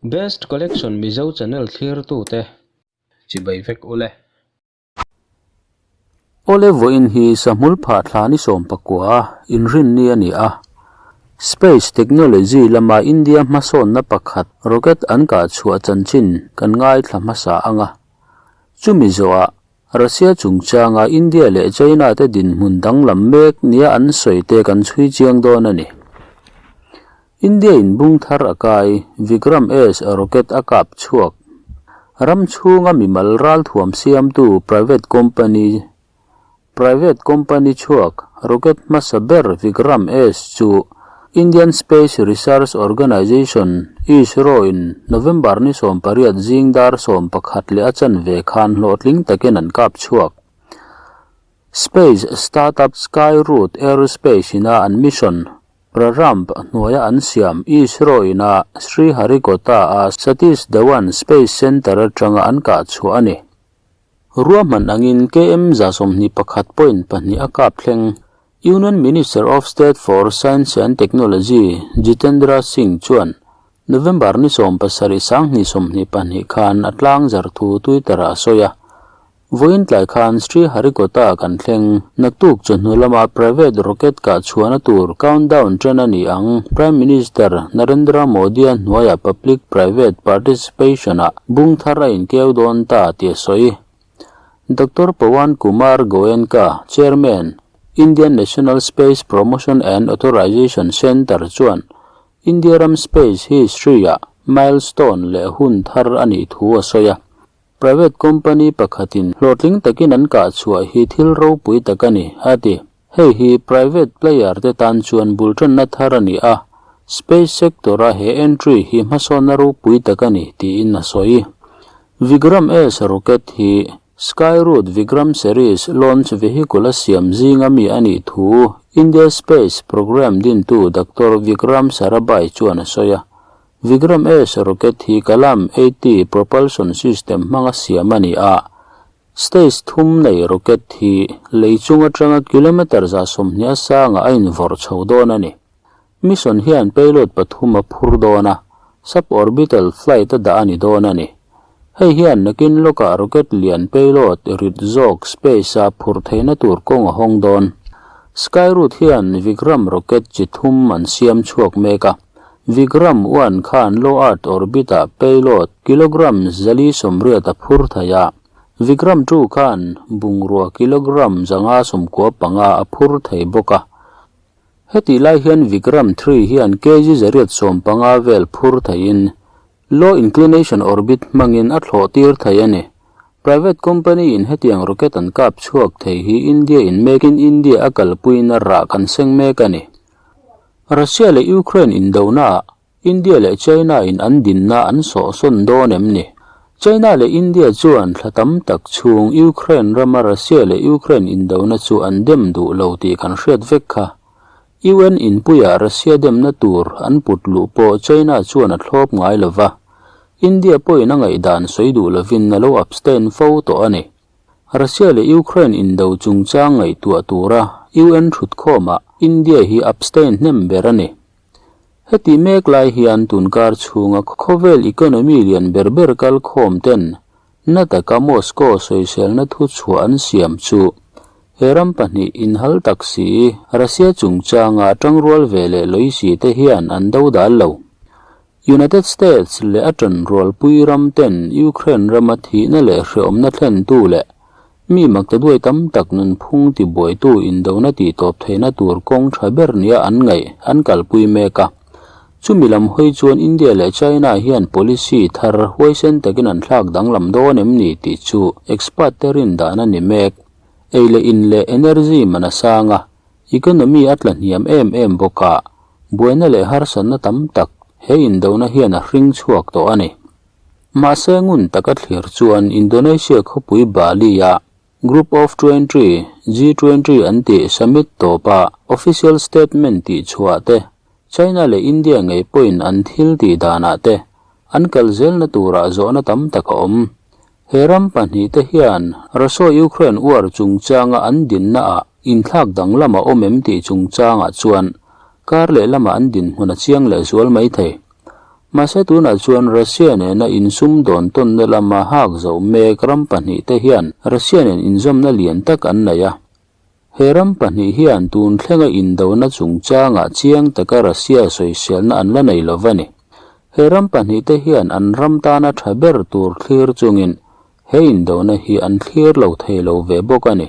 Best Collection Mizo channel thlirtute chibai vek ule. Awle vawiin hi sahmul phah thla ni sawmpakua inrinni a ni a. Space Technology lama India hmasawnna pakhat rocket an kah chhuah chanchin kan ngaithla hmasa ang a. Chumi zawhah Russia chungchanga India leh China te dinhmun danglam mek nia an sawi te kan chhui chiang dawn a ni. India in bung thar a kai, Vikram S rocket a kap chhuak. Ram chhunga mimal ralthuam siamtu private company Private company chhuak rocket hmasa ber Vikram S chu Indian Space Research Organisation, ISRO, in November ni 18 zing dar 11 leh a chanve khan hlawhtling takin an kap chhuak. Space startup Skyroot Aerospace ina an mission Prarambh hnuaia an siam ISRO ina Sriharikota-a Satish Dhawan Space Centre atanga an kah chhuah a ni. Ruahman angin KM 21.2 a kap thleng. Union Minister of State for Science and Technology Jitendra Singh chuan November ni 17 2022 khan a tlangzar thu Twitter-ah a sawi a. Vawiin tlai khan Sriharikota kan thleng. Naktuk chawhnu lama private rocket kah chhuahna tur countdown ṭan a ni ang. Prime Minister Narendra Modi-a hnuaiah Public Private Participation-ah bung thar a inkeu dawn ta tih a sawi. Doctor Pawan Kumar Goenka, Chairman, Indian National Space Promotion and Authorization Centre chuan India ram space history-ah milestone leh hun thar a nih thu a sawi a. Private company pakhatin hlawhtling takin an kah chhuah hi thil ropui tak a ni, a ti. Hei hi private player te tan chuan bul tanna thar a ni a, space sector-a he entry hi hmasawnna ropui tak a ni, tiin a sawi. Vikram S rocket hi Skyroot Vikram series launch vehicle a siam zinga mi a nih thu India Space Programme dintu Doctor Vikram Sarabhai chuan a sawi a. Vikram S rocket hi Kalam 80 propulsion system hmanga siam a ni a. Stage thum nei rocket hi lei chung atanga kilometre 120 a sangah a invawrh chho dawn a ni. Mission hian payload pathum a phur dawn a, suborbital flight a dah a ni dawn a ni. Hei hian nakin lawkah rocket lian payload rit zawk space a phurh theihna tur kawng a hawng dawn. Skyroot hian Vikram rocket chi thum an siam chhuak mek a. Vikram 1 khan low earth orbit ah payload kilogram 480 a phur thei a. Vikram 2 khan bungrua kilogram 595 a phur thei bawk a. Hetih lai hian Vikram 3 hian kg 115 vel phur theiin low inclination orbit hmangin a thlawh tir thei a ni. Private company in hetiang rocket an kap chhuak thei hi India in Make in India a kalpuiin a rah kan seng mek a ni. Russia leh Ukraine indonaah India leh China in an dinna an sawhsawn dawn em ni? China leh India chuan thla tam tak chhung Ukraine rama Russia leh Ukraine indona chu an dem duh lo tih kan hriat vek kha. UN inpuiah Russia demna tur an put luh pawh China chuan a thlawp ngai lo va, India pawhin a ngaihdan sawi duh lovin a lo abstain fo tawh a ni. Russia leh Ukraine indo chungchang ngaihtuah tura UN thutkhawmah India hi abstain hnem ber a ni. Heti mek lai hian tunkar chhunga khawvel economy lian ber ber kal khawm ten na taka Moscow sawiselna thu chhuah an siam chu he ram pahnih inhal tak si Russia chungchanga tangrual ve leh lawih si te hian an do dal lo. United States leh a tanrualpui ram ten Ukraine rama thihna leh hrehawmna thlentu leh Mi makta duai tam tak nunphung tibuaitu indona tihtawp theihna tur kawng tha ber nia an ngaih an kalpui mek a. Chumi lam hawi chuan India leh China hian policy thar huaisen takin an thlak danglam dawn em ni tih chu expert te rin dan a ni mek. Ei leh in leh energy man a sang a, economy a tla hniam em em bawk a, buaina leh harsatna tam tak he indona hian a hring chhuak tawh a ni. Mahse ngun taka thlir chuan Indonesia khawpui Bali-a Group of 20, G20 an tih summit tawpa official statement tih chhuah te, China leh India ngei pawhin an thil tih danah te an kal zelna turah zawhna tam tak a awm. He ram pahnih te hian Russia-Ukraine war chungchanga an dinnaah inthlak danglam a awm em tih chungchangah chuan kar leh lama an dinhmun a chiang lehzual mai thei. Mahse tunah chuan Russia nena insumdawn tawnna lama hak zoh mek ram pahnihte hian Russia nen inzawmna lian tak an nei a. He ram pahnih hian tun thlenga indona chungchangah chiang taka Russia sawiselna an la nei lo va ni. He ram pahnihte hian an ram tana tha ber tur thlir chungin he indona hi an thlir lo thei lo ve bawk a ni.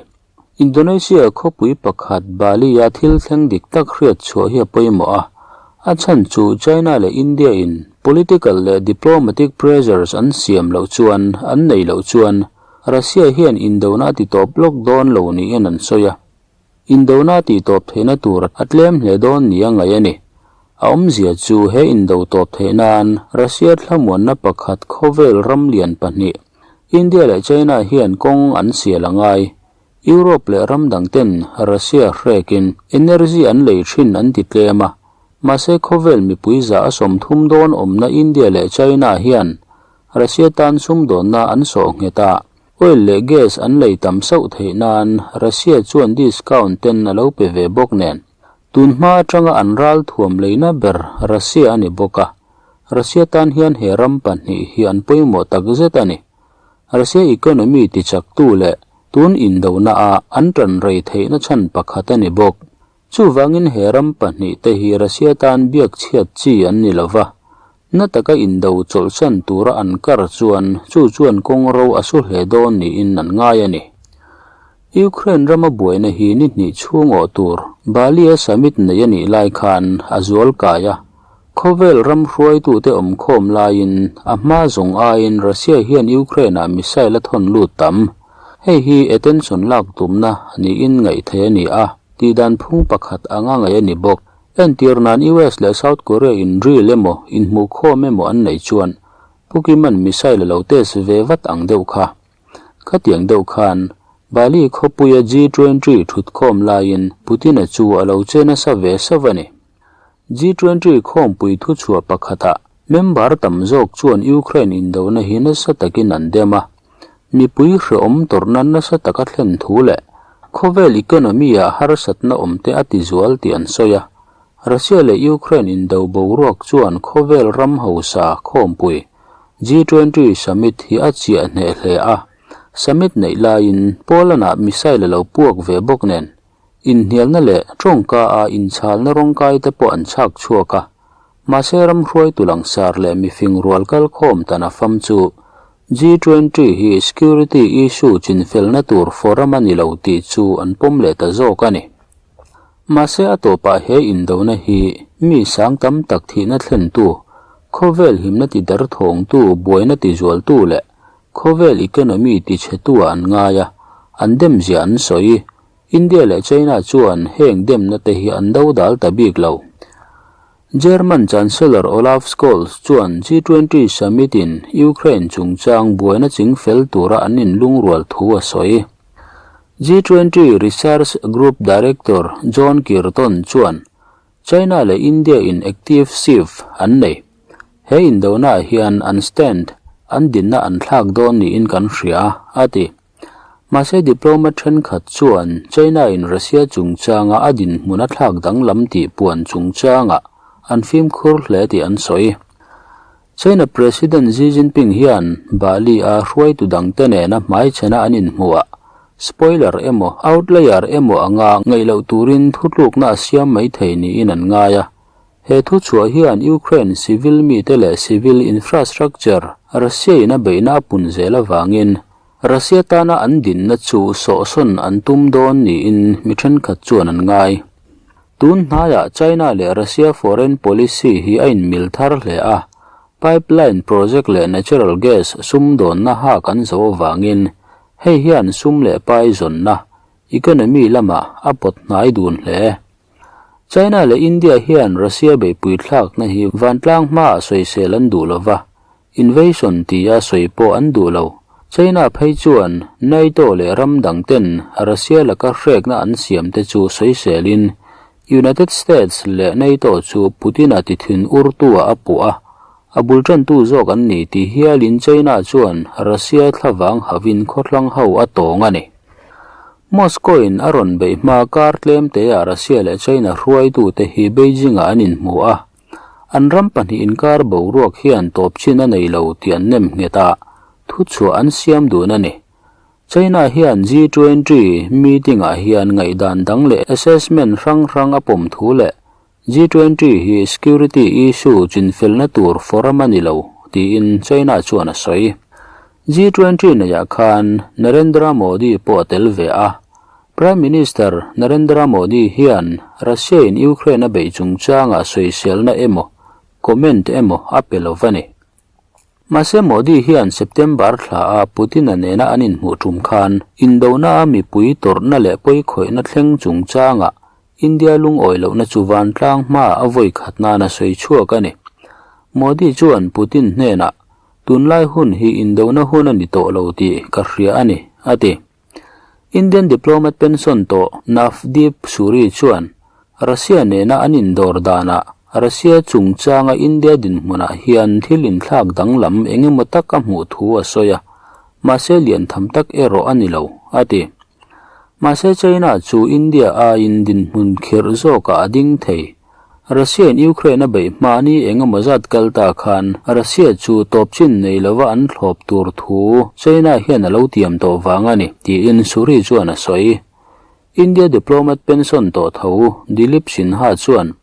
Indonesia khawpui pakhat Bali-a thil thleng dik tak hriat chhuah hi a pawimawh a, a chhan chu China leh India-in political leh diplomatic pressures an siam loh chuan an nei loh chuan Russia hian indona a ti tawp lawk dawn lo niin an sawi a, indona a tih tawp theihna tur a tlem hle dawn nia ngaih a ni. A awmzia chu he indo tawp theih nan Russia thlamuanna pakhat khawvel ram lian pahnih, India leh China hian kawng an sial a ngai. Europe leh ram dang ten Russia hrekin energy an lei thin an ti tlem a, mahse khawvel mipui za a 30 dawn awmna India leh China hian Russia tan sumdawnna an sawh nghet a, oil leh gas an lei tam sauh theih nan Russia chuan discount ten a lo pe ve bawk nen. Tun hma atanga an ral thuam leina ber Russia a ni bawk a, Russia tan hian he ram pahnih hi an pawimawh tak zet a ni. Russia economy tichaktu leh tun indona a an tan rei theihna chhan pakhat a ni bawk. Chuvangin he ram pahnih te hi Russia tan biak chhiat chi an ni lo va, na taka indo chawlhsan tura an kar chuan chu chuan kawng ro a su hle dawn niin an ngai a ni. Ukraine rama buaina hi ni hnih chhung awh tur Bali-a summit nei a nih lai khan a zual kai a, khawvel ram hruaitute awmkhawm laiin a hma zawng aiin Russia hian Ukraine-ah missile a thawn lut tam. Hei hi attention lak tumna niin ngaih theih a ni a. Tihdan phung pakhat anga ngaih a ni bawk. Entir nan US leh South Korea in drill emaw, inhmuhkhawm emaw an neih chuan Pu Kim-a'n missile a lo test ve vat ang deuh kha. Khatiang deuh khan Bali khawpuia G20 thutkhawm laiin Putin-a chu a lo che nasa ve sauh a ni. G20 khawmpui thuchhuah pakhatah member tam zawk chuan Ukraine indona hi nasa takin an dem a. Mipui hrehawm tawrhna nasa taka thlen thu leh khawvel economy-ah harsatna awmte a tizual tih an sawi a. Russia leh Ukraine indo boruak chuan khawvel ram hausa khawmpui G20 summit hi a chiah hneh hle a. Summit neih laiin Poland-ah missile a lo puak ve bawk nen inhnialna leh tawngka-a inchhalna rawngkai te pawh an chhak chhuak a. Mahse ramhruaitu langsar leh mifing rual kalkhawm tan a fam chu G20 hi security issue chinfelna tur forum a ni lo tih chu an pawm leh ta zawk a ni. Mahse a tawpah he indona hi mi sang tam tak thihna thlentu, khawvel himna ti darthawngtu, buaina ti zualtu leh khawvel economy ti chhetu-ah an ngai a, an demzia an sawi. India leh China chuan heng demna te hi an dodal ta bik lo. German Chancellor Olaf Scholz chuan G20 summit in Ukraine chungchang buaina chingfel tura an inlungrual thu a sawi. G20 Research Group Director John Kirton chuan China leh India in active shift an nei. He indona ah hian an stand, an dinna an thlak dawn niin kan hria, a ti. Mahse diplomat thenkhat chuan China in Russia chungchanga a dinhmun a thlak danglam tih puan chungchangah an fimkhur hle tih an sawi. China President Xi Jinping hian Bali-a hruaitu dangte nena hmaichhena an inhmuhah spoiler emaw outlier emaw anga ngaih loh turin thutlukna a siam mai thei niin an ngai a. He thuchhuah hian Ukraine civil mite leh civil infrastructure Russia-in a beihna a pun zel avangin Russia tana an dinna chu sawhsawn an tum dawn niin mi thenkhat chuan an ngai. Tun hnaiah China leh Russia foreign policy hi a inmil thar hle a, pipeline project leh natural gas sumdawnna hak an zo avangin hei hian sum leh pai zawnna, economy, lamah a pawt hnai dun hle. China leh India hian Russia beihpui thlakna hi vantlang hmaah sawisel an duh lova, Invasion tia sawi pawh an duh lo. China phei chuan NATO leh ram dang ten Russia laka hrekna an siam te chu sawiselin United States leh NATO chu Putin-a tithin urtu-ah a puh a, a bul tantu zawk an ni ti hialin China chuan Russia thlavang havin khawthlang ho a tawng a ni. Moscow-in a rawn beih hma kar tlem teah Russia leh China hruaitute hi Beijing-ah an inhmu a. An ram pahnih inkar boruak hian tawp chin a nei lo tih an nem nghet a, thuchhuah an siam dun a ni. China hian G20 meeting-ah hian ngaihdan dang leh assessment hrang hrang a pawm thu leh G20 hi security issue chinfelna tur forum a ni lo, tiin China chuan a sawi. G20 neiah khan Narendra Modi pawh a tel ve a. Prime Minister Narendra Modi hian Russia-in Ukraine a beih chungchangah sawiselna emaw, comment emaw a pe lo va ni. Mahse Modi hian September thla a Putin-a nena an inhmuh tum khan indona a mipui tawrhna leh pawikhawihna thleng chungchangah India lungawi lohna chu vantlang hmaah a vawi khat nan a sawi chhuak a ni. Modi chuan Putin hnenah, Tunlai hun hi indona hun a ni tawh lo tih ka hria a ni, a ti. Indian diplomat pension tawh Navdeep Suri chuan Russia nena an indawr danah Russia chungchanga India dinhmunah hian thil inthlak danglam eng emaw tak a hmuh thu a sawi a, mahse lian tham tak erawh a ni lo, a ti. Mahse China chu India aiin dinhmun khirh zawkah a ding thei. Russia in Ukraine a beih hma ni eng emaw zat kal ta khan Russia chu tawp chin nei lova an thlawp tur thu China hian a lo tiam tawh vang a ni, tiin Suri chuan a sawi. India diplomat pension tawh tho Dilip Sinha chuan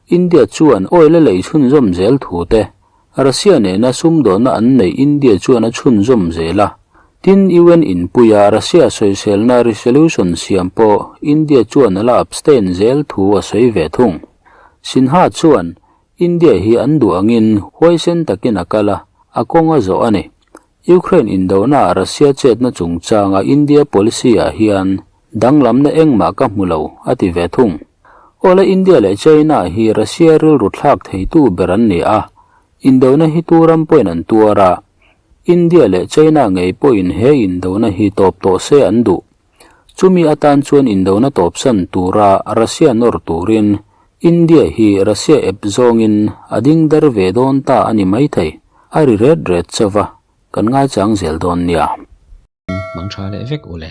India chuan oil a lei chhunzawm zel thu te, Russia nena sumdawnna an neih India chuan a chhunzawm zel a. Tin, UN inpuia Russia sawiselna resolution siam pawh India chuan a la abstain zel thu a sawi ve thung. Sinha chuan, India hi an duh angin huaisen takin a kal a, a kawng a zawh a ni. Ukraine indonaah Russia chetna chungchanga India policy-ah hian danglamna engmah ka hmu lo, a ti ve thung. Awle India leh China hi Russia rilru thlak theitu ber an ni a, indona hi tu ram pawhin an tuar a, India leh China ngei pawhin he indona hi tawp tawh se an duh. Chumi atan chuan indona tawpsan tura Russia nawr turin India hi Russia ep zawngin a ding dar ve dawn ta a ni maithei, a ri ret ret chauh va, kan ngaichang zel dawn nia. Mang tha leh vek u le.